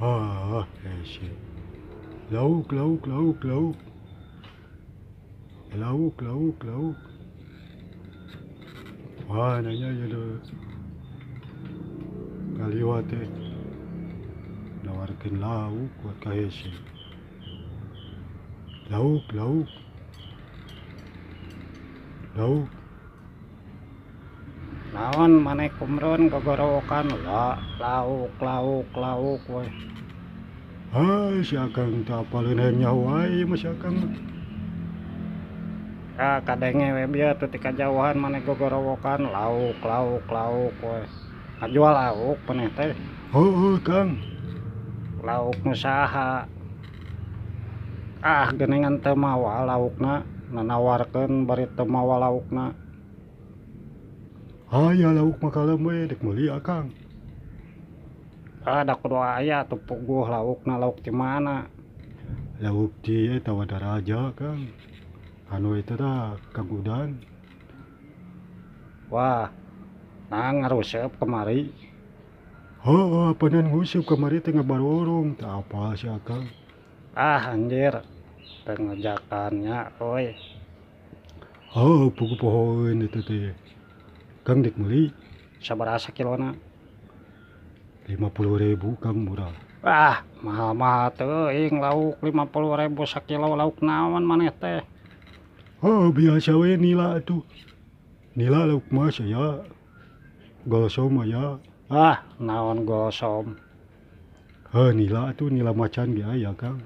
Ah, hese. Lauk, lauk, lauk, lauk. Lauk, lauk, lauk. Wah, nanya ya deh. Kaliwat teh. Nawarkeun lauk buat ka hese. Lauk, lauk. Lauk. Naon maneh kumrun gogorowokan la lauk lauk lauk we. Hai, si Akang teu apaleun hayang nyaho wae ieu mah si Akang mah. Ah, kadenge we bieu teu ti kajauhan maneh gogorowokan lauk lauk lauk we. Ngajual lauk maneh teh. Heueuh, Kang. Lauk nu saha? Ah, geuningan teu mawa laukna, nanawarkeun bari teu mawa laukna. Aya lauk mah kalem we dek meuli Akang. Ah, da kudu aya atuh puguh laukna, lauk ti mana? Lauk ti eta Wadaraja, Kang. Anu eta tah Kang Udan. Wah, nah ngaruseup kamari. Heueuh, apanan nguseup kamari teh ngabarorong, teu apal si Akang. Ah, anjir, teu ngejakan nya euy. Heueuh, puguh pohoeun eta teh. Kang dek meuli. Sabaraha sakilona? 50.000, Kang, murah. Ah, mahal-mahal teuing lauk 50.000 sakilo, lauk naon maneh teh? Oh, biasa we nila atuh. Nila lauk mas aya. Golsom aya. Ah, naon golsom? Heuh, nila atuh, nila macan ge aya, Kang.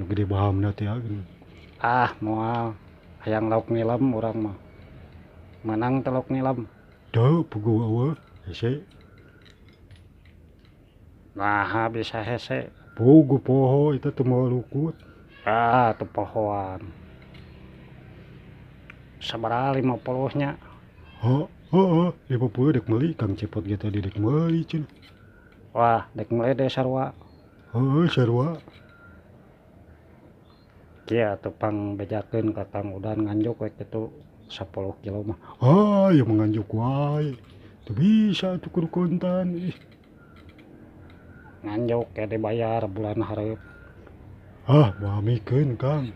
Nu gede bahamna teh geuning. Ah, moal. Hayang lauk nilem urang mah. Meunang teh lauk nilem? Teu, puguh eueuh, hese. Naha bisa hese? Puguh poho eta teu mawa lukut. Ah, teu pohoan. Sabaraha 50 nya? Heuh, heueuh, 50 dek meuli, Kang Cepot ge tadi dek meuli cenah. Wah, dek meuli deui sarua. Heueuh, sarua. Kieu atuh pang bejakeun ka Kang Udan nganjuk we kitu 10 kilo mah. Ah, ieu mah nganjuk wae. Teu bisa atuh kudu kontan ih. Nganjuk ke dibayar bulan hareup. Ah, moal mikeun, Kang.